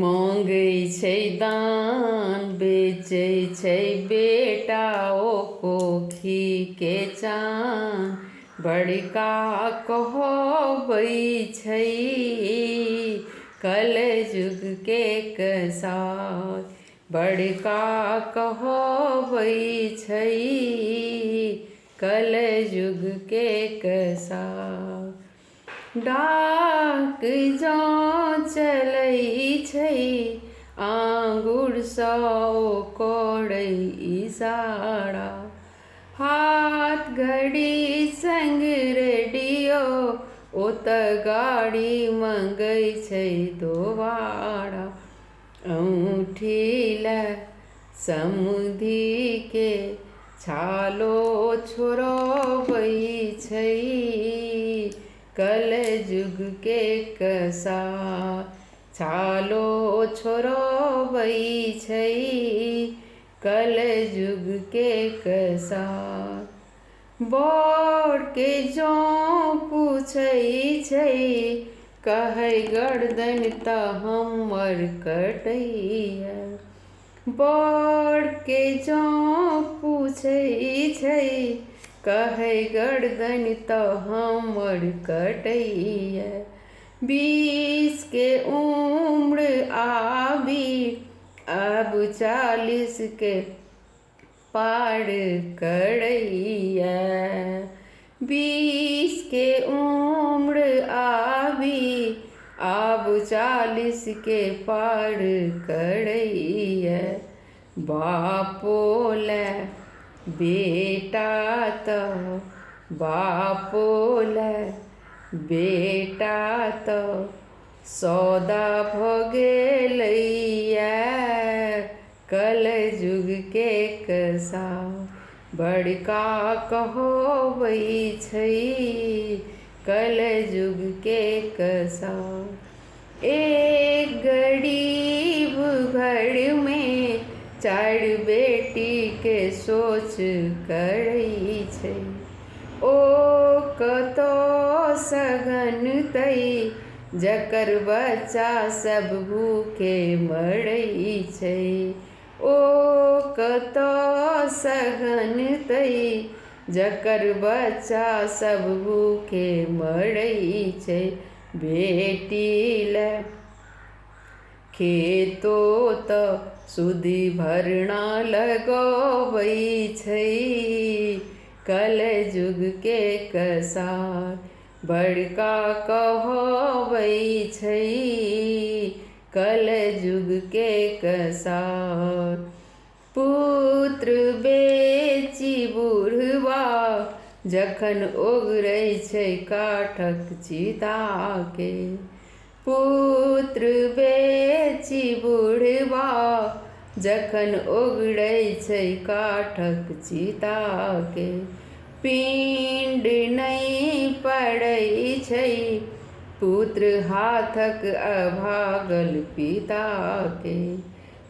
मङ्गै छै दान, बेचै छै बेटा ओ कोखिके चान, बड़का कहबै छै कलयुगके कसाइ। बड़का कहबै छै कलयुगके कसाइ। डाक जँ चलै छै आङ्गुरसँ ओ करै इशारा, हाथ घड़ी सङ्ग रेडियो ओ तऽ गाड़ी मङ्गै छै दोबारा। औँठी लए समधिके छालो छोड़बै छै कलयुगके कसाइ। छालो छोड़बै छै कलयुगके कसाइ। बरके जँ पूछै छै कहै गर्दन तऽ हमर कटैया। बरके जँ पूछै छै कहै गर्दन तऽ हमर कटैया। 20के उम्र आबि आब 40के पार करैया। 20के उम्र आबि आब 40के पार करैया। बापो लए बेटा तऽ, बापो लए बेटा तऽ सौदा भऽ गेलैया कलयुगके कसाइ। बड़का कहबै छै कलयुगके कसाइ। एक गरीब घरमे 4 बेटीके सोच करै छै, ओ कतऽ सघनतै जकर बच्चा सब भूखे मरै छै। ओ कतऽ सघनतै जकर बच्चा सब भूखे मरै छै। बेटी लए खेतो तऽ सूदि भरना लगबै छै कलयुगके कसाइ। बड़का कहबै छै कलयुगके कसाइ। पुत्र बेची बुढ़बा जखन ओगरै छै काठक चिताके। पुत्र बेची बुढ़बा जखन ओगरै छै काठक चिताके। पिण्ड नहि पड़ै छै पुत्र हाथक अभागल पिताके।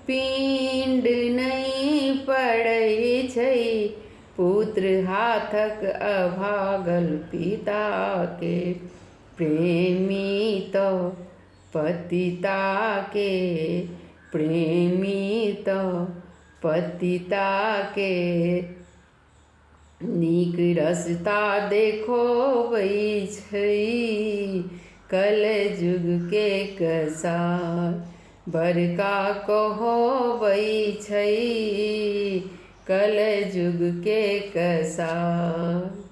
पिण्ड नहि पड़ै छै पुत्र हाथक अभागल पिताके। प्रेमी तऽ पतिताके, प्रेमी तऽ पतिताके नीक रस्ता देखबै छै कलयुगके कसाइ। बड़का कहबै छै कलयुगके कसाइ।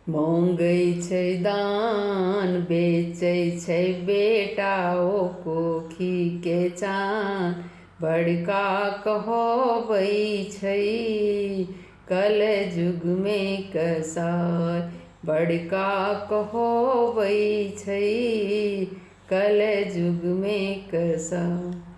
मङ्गै छै दान, बेचै छै बेटा ओ कोखिके चान, बड़का कहबै छै कलयुगमे कसाइ। बड़का कहबै छै कलयुगमे कसाइ।